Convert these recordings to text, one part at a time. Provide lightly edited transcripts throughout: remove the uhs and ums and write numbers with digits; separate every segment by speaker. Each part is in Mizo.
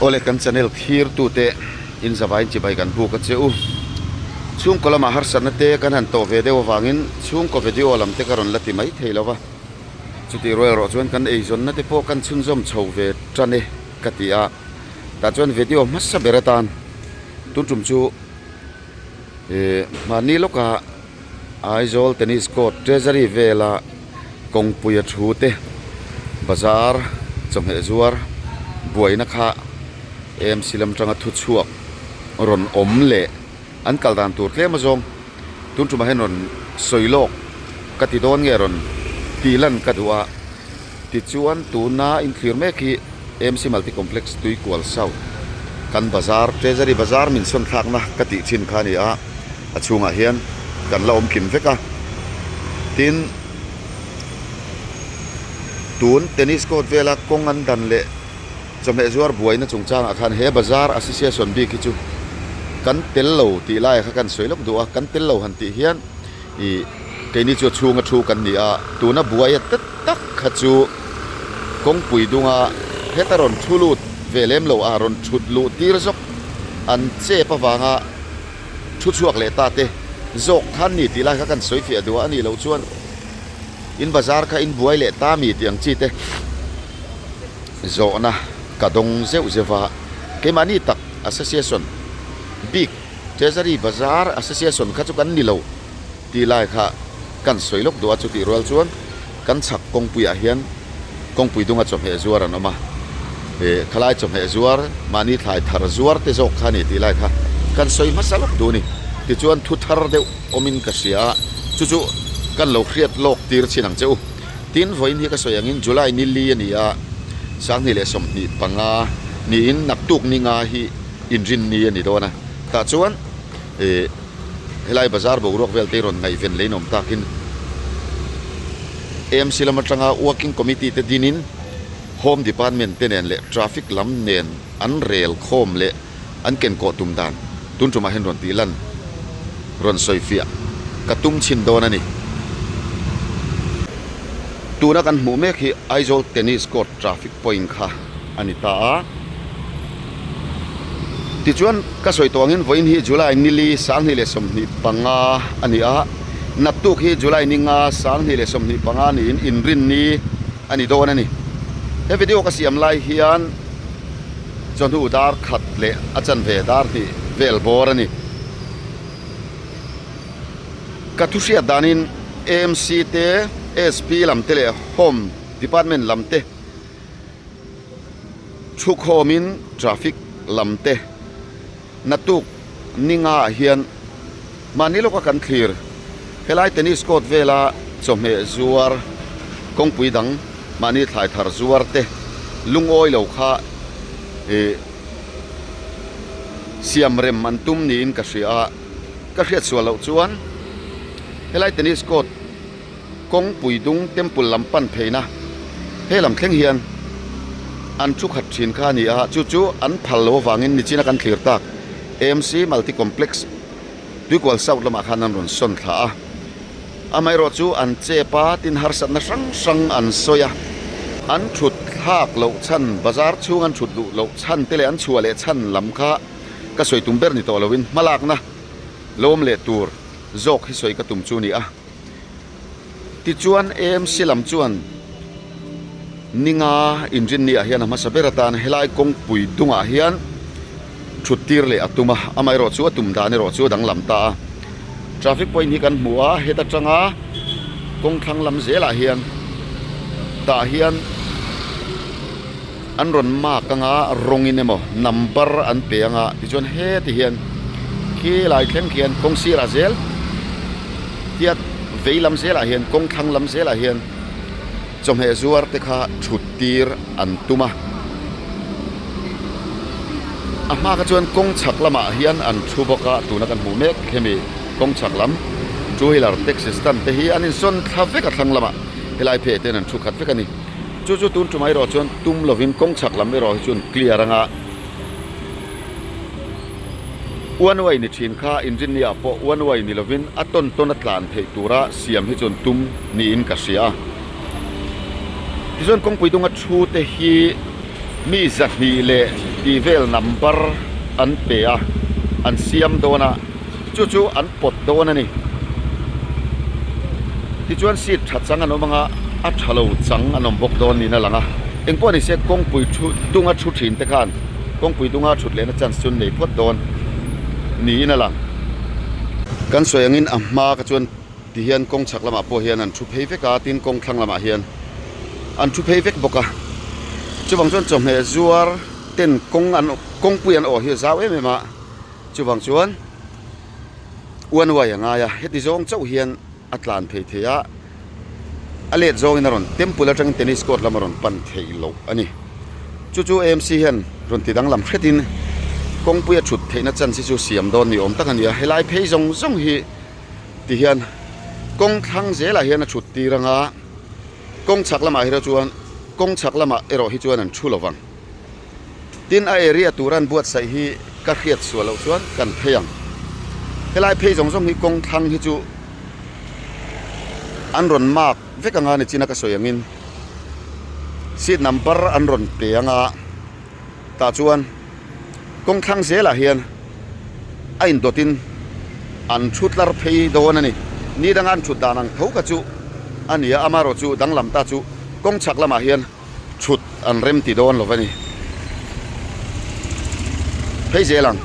Speaker 1: Awle kan channel thlir tute in zavaiin chibai kan buk a che u. Chhungkaw lamah harsatna te kan han tawh ve deuh avangin chhungkaw video lam te ka rawn la ti mai thei lo va. Chutih rual erawh chuan kan eizawnna te pawh kan chhunzawm chho ve tan e ka ti a. Tah chuan video hmasa ber atan tun tum chu Ih mahni lawkah Aizawl tennis court treasury vela kawngpuia thu te bazar chawhmeh zuar buaina kha AMC lam atanga thu chhuak rawn awm leh an kal dan tur tlem azawng tun tumah hian rawn sawi lawk ka ti dawn nge rawn tih lan ka duh a tichuan tuna inthlir mek hi AMC Multi Complex Tuikual South kan bazar Treasury bazar min sawn thlakna ka tih thin kha a ni a, a chhungah hian kan la awm kim vek a, tin tun tennis court vela kawng an dan leh chawhmeh zuar buaina chungchangah khan he bazar association bik hi chu kan tel lo tih laiah kha kan sawi lawk duh a, kan tel lo han tih hian ih keini chu a chhunga thu kan ni a, tuna buai a tet tak kha chu kawngpui dunga heta rawn thu lut ve lem lo a rawn thut luh tir zawk an chep avanga thu chhuak leh ta te zawk kha an ni tih lai kha kan sawi fiah duh a, a nih loh chuan in bazar kha in buai leh ta mi tih ang chi te zawhna ka dawng zeuh zeuh a, keimahni tak association bik Treasury bazar association kha chu kan ni lo. Tih lai kha kan sawi lawk duh a, chutih rual chuan kan chhak kawngpuiah hian kawngpui dunga chawhmeh zuar an awm a, ih khalai chawhmeh zuar mahni thlai thar zuar te zawk kha a ni tih lai kha kan sawi hmasa lawk duh a ni. Tichuan thu thar deuh awmin ka hria a, chu chu kan lo hriat lawk tir chin ang che u. Tin, vawiin hi ka sawi angin July ni li a ni a, 2025 niin naktuk ni nga hi inrinni a ni dawn a, tah chuan ih. Helai bazar boruak vel te hi rawn ngaihven leh in awm takin AMC lam atanga working committee te dinin home department te nen leh traffic lam nen an rel khawm leh an kenkawh tum dan tun tumah hian rawn tih lan rawn sawi fiah ka tum chhin dawn a ni. Tuna kan hmuh mek hi Aizawl tennis court traffic point kha a ni ta a. Tichuan, ka sawi tawh angin vawiin hi July nili 2025 a ni a, naktuk hi July ni nga 2025 niin inrinni a ni dawn a ni. He video ka siam lai hian chawhnu dar khat leh a chanve dar hnih vel bawr a ni. Ka thu hriat danin AMC te, SP lam te leh Home Department lam te, Thukhawmin traffic lam te naktuk ninga ah hian mahni lawka kan thlir. Helai tennis court vela chawhmeh zuar kawngpui dang mahni thlai thar zuar te lungawi lo kha ih siam rem an tum niin ka hria a, ka hriat sual loh chuan helai tennis court Kawngpui dung temple lam pan pheina he lam thleng hian an thu khat thin kha a ni a, chu chu an phal lo avangin nichina kan thlir tak AMC Multi Complex Tuikual South lamah khan an rawn sawn thla a, amaherawh chu an chep a, tin harsatna hrang hrang an sawi a, an thut thlak loh chhan bazar chhung an thut duh loh chhan te leh an chhuah leh chhan lam kha ka sawi tum ber ni tawh loin hmalakna lawm leh tur zawk hi sawi ka tum chu a ni a. Tichuan AMC lam chuan ninga inrinni ah hian a hmasa ber atan helai kawngpui dungah hian thut tir leh a tum a, amaherawh chu a tum dan erawh chu a danglam ta a. Traffic point hi kan hmu a, heta tanga kawng thlang lam zelah hian tah hian an rawn mark anga rawngin emaw number an pe anga tichuan heti hian khi lai thleng khian kawng sirah zel tiat vei lam zelah hian kawng thlang lam zelah hian chawhmeh zuar te kha thut tir an tum a a hma kha chuan kawng chhak lamah hian an thu bawk a tuna kan hmuh mek hemi kawng chhak lam two wheeler taxi stand te hi an insawn thla vek a thlang lamah helai phei ah te hian an thu khat vek a ni. Chu chu tun tumah erawh chuan tum lovin kawng chhak lam erawh hi chuan clear anga one way ni thin kha inrinni ah pawh one way ni lovin a tawn tawn a tlan theih tura siam hi chuan tum niin ka hria a. Tichuan kawngpui dunga thu te hi mi 200. tih vel number an pe a, an siam dawn a, chu chu an pawt dawn a ni. Tichuan seat tha chang an awm anga a tha lo chang an awm bawk dawn niin a lang a, engpawh ni se kawngpui thu dunga thu thin te khan kawngpui dunga thut lehna chance chu an nei phawt dawn niin a lang. Kan sawi angin a hma ka chuan. Ti hian kawng chhak lamah pawh hian an thu phei vek a, tin kawng thlang lamah hian an thu phei vek bawk a. Chuvang chuan chawhmeh zuar ten kawng an kawngpui an awh hi a zau em em a, chuvang chuan uan uai a ngai a, heti zawng chauh hian a tlan phei thei a, a let zawngin a rawn temple atangin tennis court lam a rawn pan thei loh a ni. Chu chu AMC hian rawn ti danglam hretin kawngpui a thut theihna chance hi chu siam dawn ni awm tak a ni a, helai phei zawng zawng hi. Ti hian kawng thlang zelah hian a thut tir anga kawng chhak lamah erawh chuan kawng chhak lamah erawh hi chuan an thu lo vang. Tin a area tura an buatsaih hi ka hriat sual loh chuan kan phei ang. Helai phei zawng zawng hi kawng thlang hi chu an rawn mark vek anga nichina ka sawi angin seat number an rawn pe anga tah chuan kawng thlang zelah hian a indawtin an thu tlar phei dawn a ni. Ni danga an thut dan ang tho kha chu a ni a, amaherawh chu danglam ta chu kawng chhak lamah hian thut an rem ti dawn lo va ni. Phei zel ang.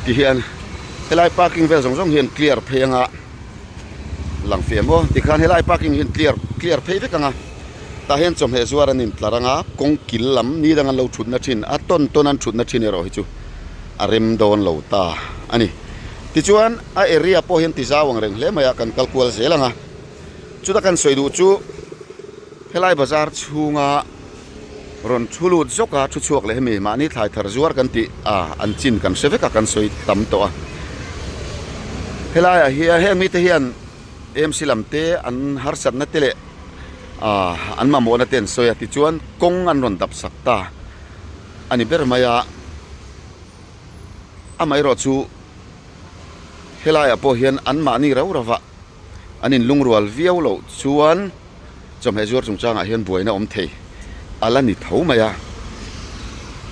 Speaker 1: Ti hian helai parking vel zawng zawng hian clear phei anga lang fiah maw tikhan helai parking hian clear clear phei vek anga tah hian chawhmeh zuar an intlar anga kawng kil lam ni dang an lo thutna thin a tawn tawn an thutna thin erawh hi chu a rem dawn lo ta a ni tichuan a area pawh hian ti zau ang reng hle mai a kan kal kual zel ang a. Chuta kan sawi duh chu helai bazar chhunga rawn thu lut zawk a thu chhuak leh hemi mahni thlai thar zuar kan tih a an chin kan hre vek a kan sawi tam tawh a. Helaiah hian heng mite hian AMC lam te an harsatna te leh ah an mamawhna te an sawi a tichuan kawng an rawn dap sak ta a ni ber mai a. Amaherawh chu helaiah pawh hian anmahni rau rauh ah an inlungrual viau loh chuan chawhmeh zuar chungchangah hian buaina awm thei a la ni tho mai a.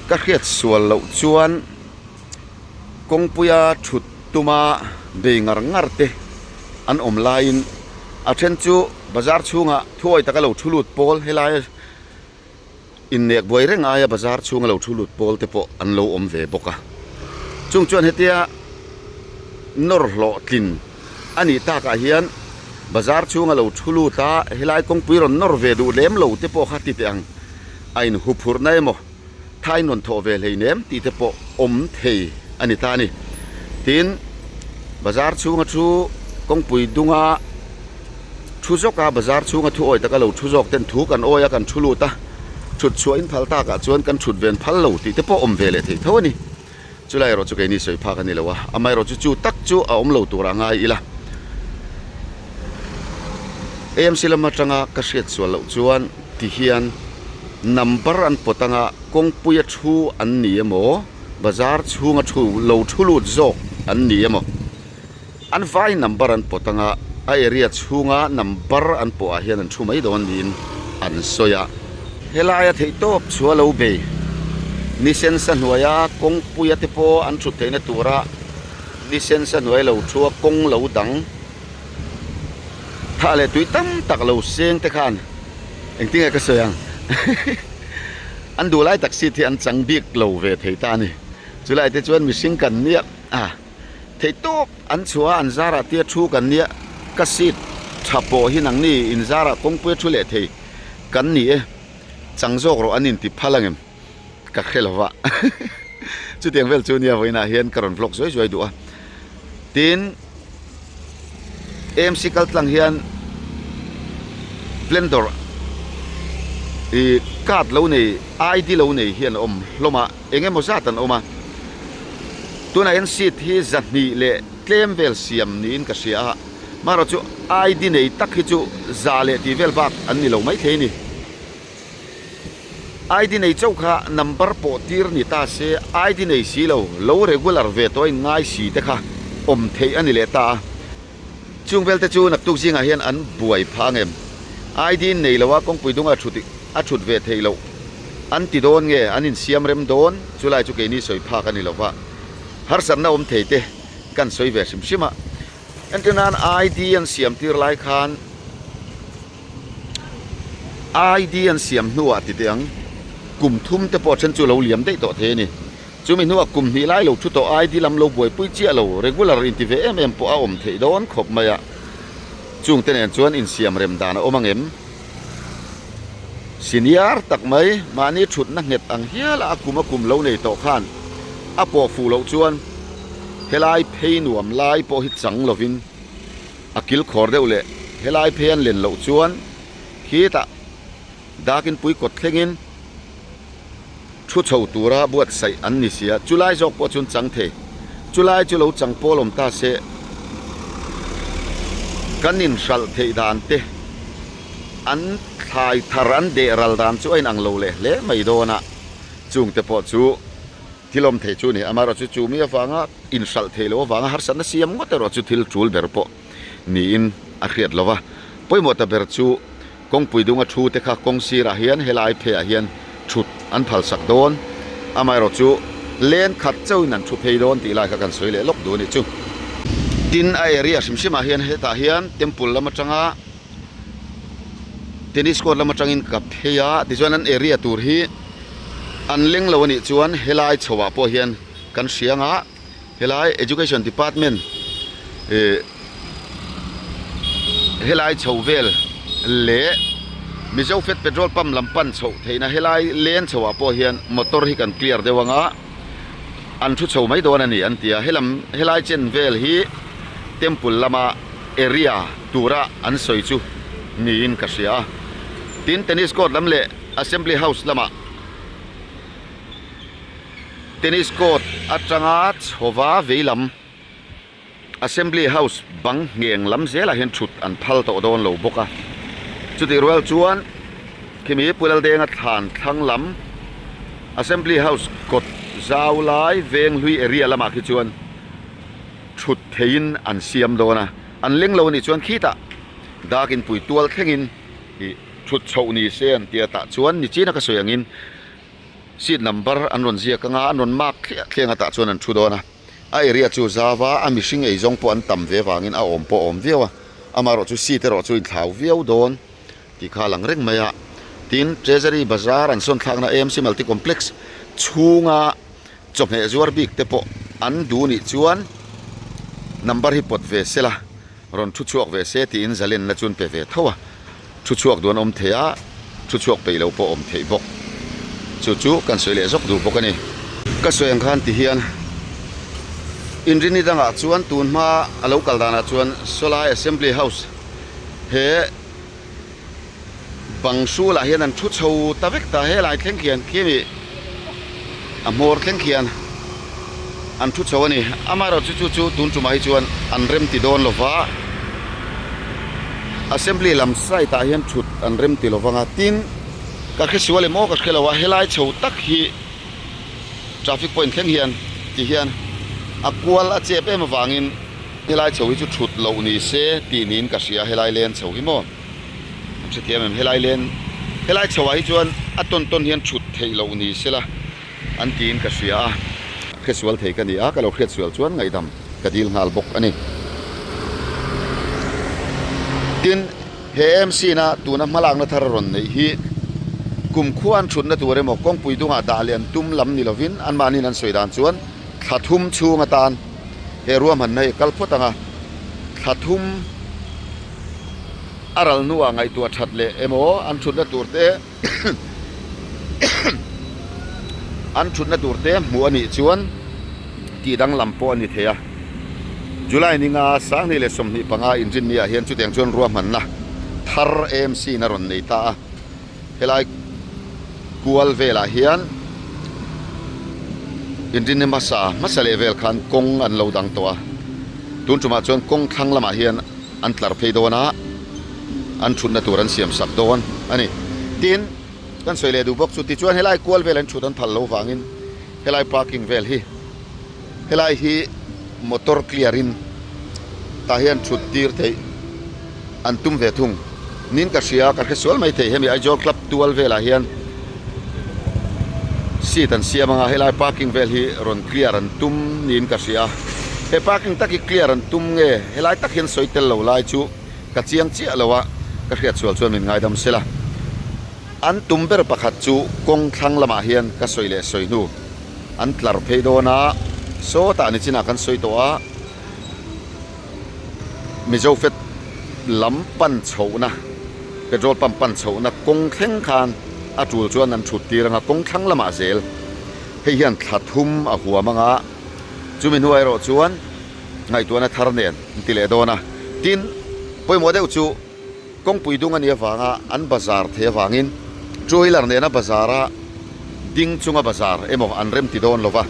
Speaker 1: Ka hriat sual loh chuan kawngpuia thut tuma bei ngar ngar te an awm laiin a then chu bazar chhungah thuawi taka lo thu lut pawl helai Innek buai reng aia bazar chhunga lo thu lut pawl te pawh an lo awm ve bawk a. Chung chuan hetia nawr hlawhtlin a nih takah hian bazar chhunga lo thu lut a, helai kawngpui rawn nawr ve duh lem lo te pawh kha ti teh ang a inhuphurhna emaw thain rawn thawh ve hleinem tih te pawh awm thei a ni ta a ni. Tin, bazar chhunga thu kawngpui dunga. Thu zawk a, bazar chhunga thu awi taka lo thu zawk ten thu kan awi a, kan thu lut a, thut chhuah in phal takah chuan kan thut ven phal lo tih te pawh awm ve leh thei tho a ni. Chulai erawh chu keini sawi phak a ni lo a, amaherawh chu chu tak chu a awm lo turah ngai ila. AMC lam atanga ka hriat sual loh chuan ti hian number an pawt anga kawngpuia thu an ni emaw, bazar chhunga thu lo thu lut zawk an ni emaw. An vai number an pawt anga a area chhunga number an pawh ah hian an thu mai dawn niin an sawi a. Helaia theihtawp chhuah lo bei ni sensa hnuaia kawngpuia te pawh an thut theihna tura ni sensa hnuai lo thu a kawng lo dang thah leh tui tam tak lo seng te khan engtin nge ka sawi ang an duh lai tak seat hi an chang bik lo ve thei ta a ni. Chulai te chuan mihring kan nia a. Theihtawp an chhuah a, an zarah tia thu kan nia, ka seat tha pawh hi nangni in zarah kawngpuia thu leh thei kan ni e, chang zawk rawh an inti phal angem ka hre lo va chutiang vel chu nia vawiinah hian ka rawn vlog zuai zuai duh a, tin AMC kal tlang hian blender ih card lo nei ID lo nei hi an awm hlawm a. Eng emaw zat an awm a, tunah hian seat hi zahnih leh tlem vel siam niin ka hria a, marawh chu ID nei tak hi chu za leh tih vel bak an ni lo maithei a ni. ID nei chauh kha number pawh tir ni ta se, ID nei si lo, lo regular ve tawh a in ngai si te kha awm theih a ni leh ta a. Chung vel te chu naktuk zingah hian an buai phah ang em? ID nei lo a kawngpui dunga thut a thut ve theih loh an ti dawn nge an insiam rem dawn? Chulai chu keini sawi phak a ni lo va, harsatna awm thei te kan sawi ve hrim hrim a. Entir nan ID an siam tir lai khan ID an siam hnuah ti teh ang kum thum te pawh then chu lo liam daih tawh thei a ni. Chumi hnuah kum hnih lai lo thu tawh ID lam lo buaipui chiah lo regular inti ve em em pawh a awm theih dawn khawp mai a. Chungte nen chuan insiam rem dan a awm ang em? Senior tak mai mahni thutna nghet ang hial a a kum a kum lo nei tawh khan a pawh fuh loh chuan helai phei nuam lai pawh hi chang lovin a kil khawr deuh leh helai phei an len loh chuan khitah dakin pui kawt thlengin Thu chho tura buatsaih an ni sia, chulai zawk pawh chuan chang thei. Chulai chu lo chang pawl awm ta se, kan inhralh theih dan te, an thlai thar an deh ral dan chu a inang lo leh hle mai dawn a, chungte pawh chu thil awm thei chu a ni. Amaherawhchu chu mi avanga inhralh theih loh avanga harsatna siam ngawt erawh chu thil tul ber pawh niin a hriat lo va. Pawimawh ta ber chu. Kawngpui dunga thu te kha kawng sirah hian helai pheiah hian thut an phalsak dawn. Amaherawh chu len khat chauhin an thu phei dawn tih lai kha kan sawi leh lawk duh a nih chu. Tin, a area hrim hrimah hian hetah hian temple lam atanga tennis court lam atangin ka phei a, tichuan an area tur hi an leng lo a nih chuan helai chhoah pawh hian kan hria ang a. Helai Education Department ih helai chho vel leh Mizo Fed Petrol Pump lam pan chhoh theihna helai leng chho ah pawh hian motor hi kan clear deuh ang a an thu chho mai dawn a ni an ti a helam helai chen vel hi temple lama area tura an sawi chu niin ka hria a tin tennis court lam leh Assembly House lamah. Tennis court atanga chhova veilam Assembly House bang ngheng lam zelah hian thut an phal tawh dawn lo bawk a. Chutih rual chuan khimi Pu Laldenga thlan thlang lam Assembly House kawt zau lai Venghlui area lamah khi chuan thut theihin an siam dawn a. An leng lo anih chuan khitah dak inpui tual thlengin ih thut chhoh ni se an tia tah chuan nichina ka sawi angin Seat number an rawn ziak anga an rawn mark thliah thliang a tah chuan an thu dawn a, a area chu zau a, a mihring ei zawng pawh an tam ve vangin a awm pawh a awm viau a, amaherawh chu seat erawh chu inthlau viau dawn tih kha a lang reng mai a, tin Treasury Bazar an sawn thlakna AMC Multi Complex chhunga chawhmeh zuar bik te pawh an duh nih chuan number hi pawt ve sela. Rawn thu chhuak ve se tiin zalenna chu an pe ve tho a, thu chhuak duh an awm thei a, thu chhuak peih lo pawh awm theih bawk. Chu chu kan sawi leh zawk duh bawk a ni. Ka sawi ang khan ti hian Inrini dangah chuan tun hma a lo kal danah chuan Sawlai Assembly House he Bang hrulah hian an thu chho ta vek ta, helai thleng khian khimi a hmawr thleng khian an thu chho a ni. Amaherawh chu chu chu tun tumah hi chuan an rem ti dawn lo va, Assembly lam side ah hian thut an rem ti lo vang a, tin ka hre sual em aw ka hre lo a, helai chho tak hi traffic point thleng hian ti hian a kual a chep em avangin helai chho hi chu thut loh ni se tih niin ka hria helai len chho hi maw. An hrethiam em helai len helai chho ah hi chuan a tawn tawn hian thut theih loh ni sela an tiin ka hria a. Hresual thei ka ni a, ka lo hriatsual chuan ngaihdam ka dil nghal bawk a ni. Tin, he AMC na tuna hmalakna thar a rawn neih hi kumkhua an thutna tur emaw kawngpui dungah dah leh an tum lam ni lovin anmahniin an sawi dan chuan thla thum chhung atan he ruahmanna hi a kal phawt ang a, thla thum. A ral hnuah ngaihtuah that leh emaw an thutna tur te an thutna tur te hmuh a nih chuan tih danglam pawh a ni thei a. July ninga 25 leh 25 inrinni ah hian chutiang chuan ruahmanna thar AMC in a rawn nei ta a. Helai kual velah hian inrinni hmasa hmasa leh vel khan kawng an lo dang tawh a, tun tumah chuan kawng thlang lamah hian an tlar phei dawn a, an thutna tur an siam sak dawn a ni. Tin, Kan sawi leh duh bawk chu tichuan helai kual vel an thut an phal lo vangin helai parking vel hi helai hi motor clear in tah hian thut tir theih an tum ve thung nin ka hria ka hre sual mai thei hemi Aizawl club tual velah hian seat an siam anga helai parking vel hi rawn clear an tum niin ka hria he parking tak hi clear an tum nge helai tak hian sawi tel lo lai chu ka chiang chiah lo a ka hriat sual chuan min ngaidam sela an tum ber pakhat chu kawng thlang lamah hian ka sawi leh sawi hnu an tlar phei dawn a sawtah nichinah kan sawi tawh a. Mizo fet lam pan chhohna petrol pump pan chhohna kawng thleng khan a tul chuan an thut tir anga kawng thlang lamah zel hei hian thla thum a huam anga chumi hnuai erawh chuan ngaihtuahna thar nen an ti leh dawn a tin pawimawh deuh chu kawngpui dung a nih avanga an bazar thei avangin two wheeler nena bazar a ding chunga bazar emaw an rem ti dawn lova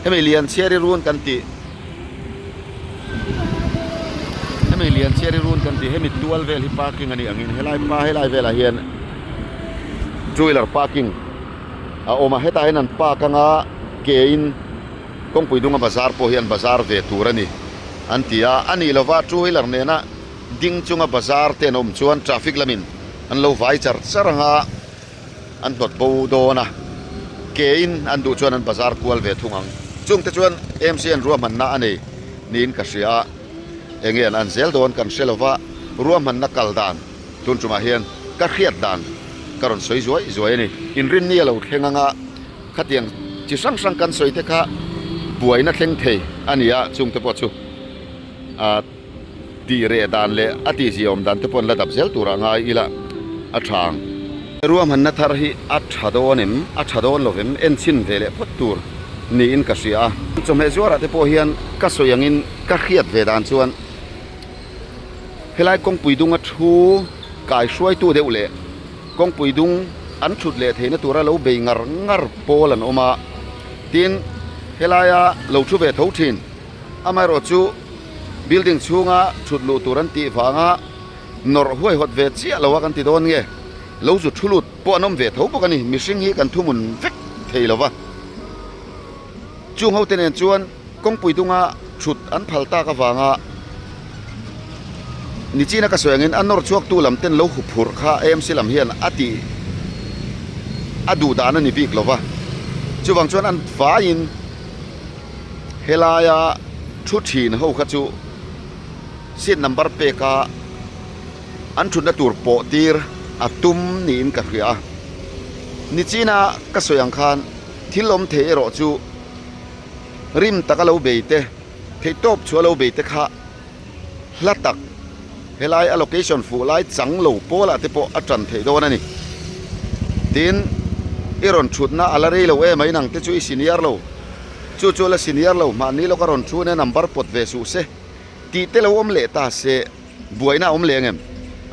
Speaker 1: hemi lian chhiar i run kan tih hemi lian chhiar i run kan tih hemi tual vel hi parking a nih angin helai pa helai velah hian two wheeler parking a awm a hetah hian an park anga ke in kawngpui dunga bazar pawh hi an bazar ve tur a ni an ti a a nih lova two wheeler nena Ding chunga bazar te an awm chuan traffic lamin an lo vai char char anga an hnawt bo dawn a, ke in an duh chuan an bazar kual ve thung ang. Chungte chuan AMC an ruahmanna a nei niin ka hria a, enge an an zel dawn kan hre lova, ruahmanna kal dan tun tumah hian ka hriat dan ka rawn sawi zuai zuai a ni. Inrinni a lo thleng anga khatiang chi hrang hrang kan sawi te kha buaina thleng thei a ni a, chungte pawh chu ah. Tih reh dan leh a tihzia awm dan te pawh an la dap zel turah ngai ila a tha ang. Ruahmanna thar hi a tha dawn em? A tha dawn lo vem? En chhin ve leh phawt tur niin ka hria a. Chawhmeh zuarah te pawh hian ka sawi angin ka hriat ve dan chuan helai kawngpui dunga thu kai hruaitu deuh leh kawngpui dung an thut leh theihna tura lo bei ngar ngar pawl an awm a. Tin, helaia lo thu ve tho thin. Amaherawh chu building chhunga thut luh tur an tih vanga nawrh huaihawt ve chiah lo a kan ti dawn nge, lo zu thu lut pawh an awm ve tho bawk a ni, mihring hi kan thuhmun vek thei lo va. Chung hote nen chuan kawngpui dunga thut an phal tak avanga nichina ka sawi angin a nawr chhuaktu lam ten lo huphurh kha AMC lam hian a tih a duh dan a ni bik lo va, chuvang chuan an vaiin. Helaia thu thin ho kha chu seat number peka an thutna tur pawh tir a tum niin ka hria a. Nichina ka sawi ang khan thil awm thei erawh chu rim taka lo bei te, theihtawp chhuah lo bei te kha hla tak helai a location fuh lai chang lo pawlah te pawh a tan theih dawn a ni. Tin, i rawn thutna a la rei lo em a inang te chu i senior lo. Chu chu a la senior lo, mahni lawka rawn thu nen number pawt ve suh se tih te lo awm leh ta se buaina a awm leh ang em?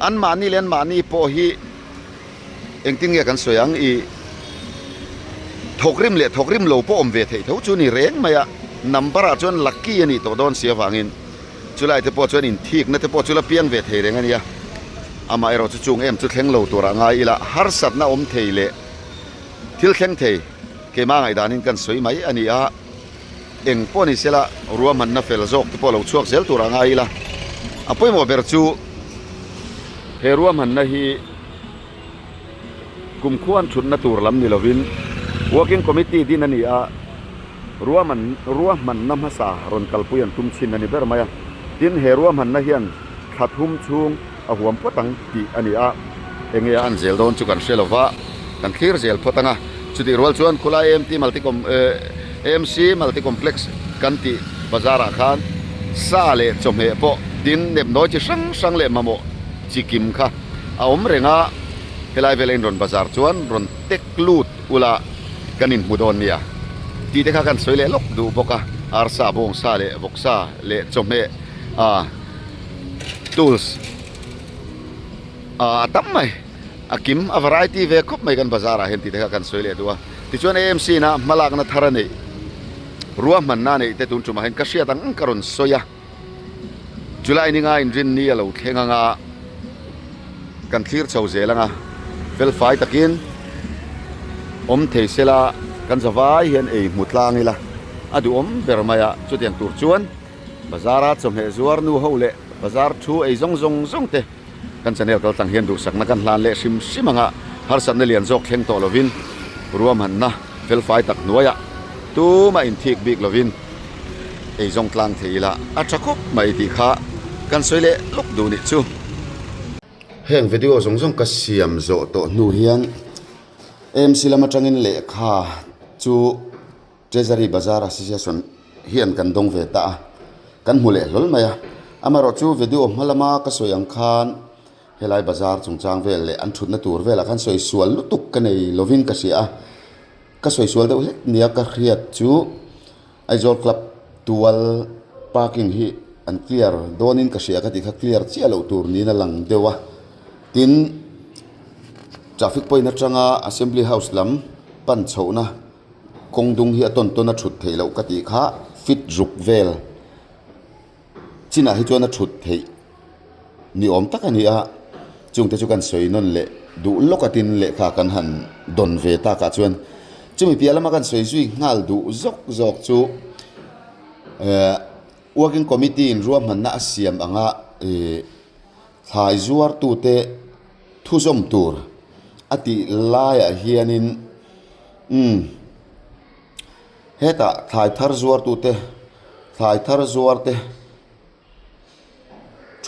Speaker 1: Anmahni leh anmahni pawh hi Engtin nge kan sawi ang i thawkrim leh thawkrim lo pawh awm ve theih tho chu ni reng mai a, number ah chuan lucky a nih tawh dawn si avangin chulai te pawh chuan inthikna te pawh chu la piang ve thei reng a nia. Amaherawh chu chung em chu thleng lo turah ngai ila harsatna awm thei leh thil thleng thei keimah ngaihdanin kan sawi mai a ni a, eng pawh ni sela ruahmanna fel zawk te pawh lo chhuak zel turah ngai ila a pawimawh ber chu he ruahmanna hi Kumkhuan thutna tur lam ni lovin Working Committee din a ni a, ruahman ruahmanna hmasa rawn kalpui an tum chhin a ni ber mai a. Tin, he ruahmanna hian thla thum chhung a huam phawt ang tih a ni a. Enge a an zel dawn chu kan hre lo va, kan thlir zel phawt ang a. Chutih rual chuan khulai AMT Multi Com AMC Multi Complex kan tih bazar ah khan sa leh chawhmeh pawh tin nepnawi chi hrang hrang leh mamawh chi kim kha a awm reng a, helai vela in rawn bazar chuan rawn tek lut ula kan inhmu dawn nia tih te kha kan sawi leh lawk duh bawk a, arsa bawngsa leh vawksa leh chawhmeh ah tools ah a tam mai a kim a variety ve khawp mai kan bazar ah hian tih te kha kan sawi leh duh a, tichuan AMC in a hmalakna thar a neih ruahmanna a neih te tun tumah hian ka hriat ang ka rawn sawi a. July ninga inrinni a lo thleng anga kan thlir chho zel anga fel fai takin. awm thei sela kan zavai hian ei hmu tlang ila a duhawm ber mai a, chutiang tur chuan bazar a chawhmeh zuar nu ho leh bazar thu ei zawng zawng zawng te kan channel kal tlang hian duhsakna kan hlan leh hrim hrim anga harsatna lian zawk thleng tawh lovin ruahmanna felfai tak hnuaiah tumah inthik bik lovin ei zawng tlang thei ila a tha khawp mai tih kha kan sawi leh lawk duh nih chu. Heng video zawng zawng ka siam zawh tawh hnu hian AMC lam atangin lehkha chu Treasury Bazar Association hian kan dawng ve ta a, kan hmu leh hlawl mai a. Amaherawh chu video hma lama ka sawi ang khan helai bazar chungchang vel leh an thutna tur velah khan sawi sual lutuk ka nei lovin ka hria a, ka sawi sual deuh hlek nia ka hriat chu Aizawl Club tual parking hi an clear dawnin ka hria ka tih kha clear chiah loh tur niin a lang deuh a, tin traffic point atanga Assembly House lam pan chhohna kawng dung hi a tawn tawn a thut theih loh ka tih kha fit ruk vel chinah hi chuan a thut theih ni awm tak a ni a, chungte chu kan sawi nawn leh duh lawk a tin lehkha kan han dawn ve takah chuan chumi piah lama kan sawi zui nghal duh zawk zawk chu ehh working committee in ruahmanna a siam anga ihh thlai zuartute thuzawm tur a tih laiah hianin umm hetah thlai thar zuartute thlai thar zuarte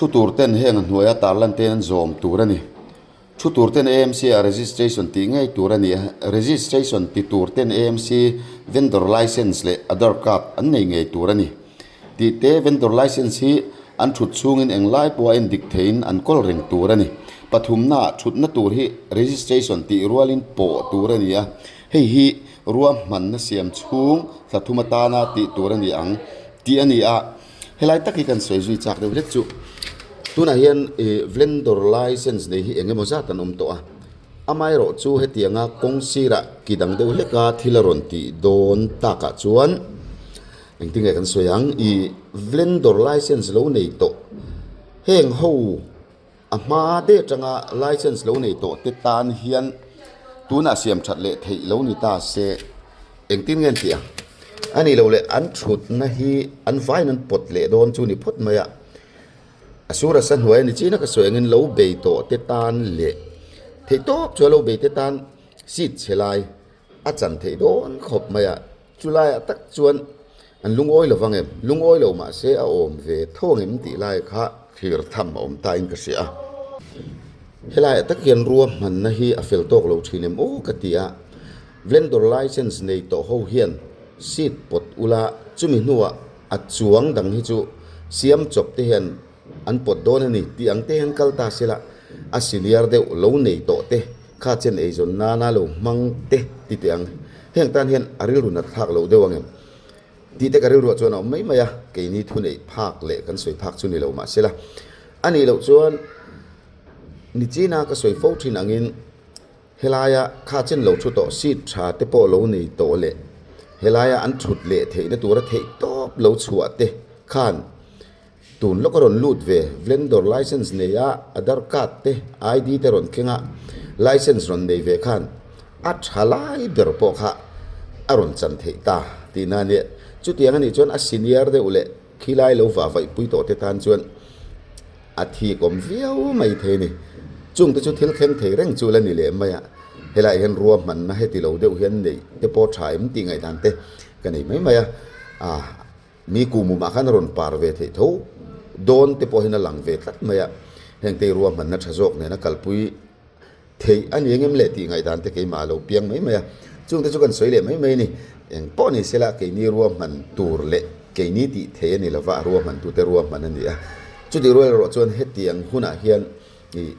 Speaker 1: Thu tur ten heng a hnuaia tarlan te an zawm tur a ni. Thu tur ten AMC ah registration tih ngei tur a ni a, registration ti tur ten AMC vendor licence leh Aadhaar card an nei ngei tur a ni. Tih te vendor licence hi an thut chhungin englai pawha endik theihin an kawl reng tur a ni. Pathumna ah thutna tur hi registration tih rualin pawh tur a ni a, hei hi ruahmanna siam chhung thla thum atana tih tur a ni ang tih a ni a. Helai tak hi kan sawi zui chak deuh hlek chu tunah hian ih vendor license nei hi eng emaw zat an awm tawh a amaherawh chu hetianga kawng sirah ki dang deuh hlek a thil a rawn tih dawn takah chuan engtin nge kan sawi ang ih vendor license lo nei tawh heng ho. A hma deuh atanga license lo nei tawh te tan hian tunah siam that leh theih lo ni ta se engtin nge an tih ang? A nih loh leh an thutna hi an vaiin an pawt leh dawn chu ni phawt mai a, a sur a sa hnuai a ni chin a ka sawi angin lo bei tawh te tan leh theih tawp chu a lo bei te tan seat chhe lai a chan theih dawn khawp mai a. Chulaiah tak chuan an lungawi lo vang em? Lungawi lo mah se a awm ve tho ang em tih lai kha thlir tham a awm ta in ka hria a. Helaiah tak hian ruahmanna hi a fel tawk lo thin em aw ka ti a. Vendor license nei tawh ho hian seat pawt ula chumi hnuah a chuang dang hi chu siam chawp te hian an pawt dawn a ni tih ang te hian kal ta sela a senior deuh lo nei tawh te kha chen eizawn nana lo hmang te ti teh ang. Heng tan hian a rilru nat thlak lo deuh ang em? Tih te ka rilruah chuan a awm mai mai a, keini thu neih phak leh kan sawi phak chu ni lo mahsela a nih loh chuan Nichina ka sawi fo thin angin helaia kha chen lo thu tawh seat tha te pawh lo nei tawh leh helaia an thut leh theihna tura theih tawp lo chhuah te khan Tun lawk a rawn lut ve, vendor license nei a, Aadhaar card te, ID te rawn thleng a, license rawn nei ve khan a tha lai ber pawh kha a rawn chan theih ta tihna a nia. Chutiang a nih chuan a senior deuh leh khilai lo vah vaih pui tawh te tan chuan a thik awm viau mai thei a ni. Chungte chu thil thleng thei reng chu la ni leh mai a, helaiah hian ruahmanna heti lo deuh hian neih te pawh tha em tih ngaihdan te ka nei mai mai a, ah. Mi kuhmumah khan a rawn par ve theih tho dawn te pawh hian a lang ve tlat mai a, heng te ruahmanna tha zawk nena kalpui theih a ni engem leh tih ngaihdan te keimah a lo piang mai mai a, chungte chu kan sawi leh mai mai a ni. Eng pawh ni sela keini ruahman tur leh keini tih theih a ni lova a ruahman tute ruahman a ni a, chutih rual erawh chuan hetiang hunah hian ih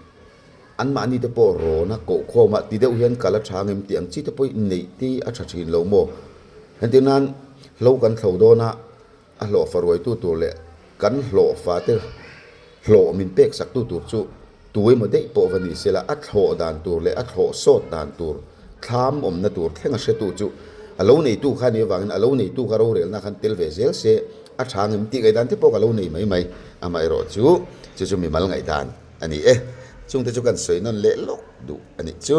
Speaker 1: anmahni te pawh rawn a koh khawm a ti deuh hian kal a tha ang em tih ang chi te pawh neih te a tha thin lo maw? Entir nan hlo kan thlo dawn a, a hlawhfa ruaitu tur leh kan hlawhfa te hlawh min pek sak tu tur chu tu emaw daih pawh va ni sela a thlawh dan tur leh a thlawh sawt dan tur thlam awmna tur thleng a hretu chu a lo neitu kha a nih avangin a lo neitu kha rorelna khan tel ve zel se a tha ang em tih ngaihdan te pawh ka lo nei mai mai amaherawh chu chu chu mimal ngaihdan a ni e. Chungte chu kan sawi nawn leh lawk duh a nih chu.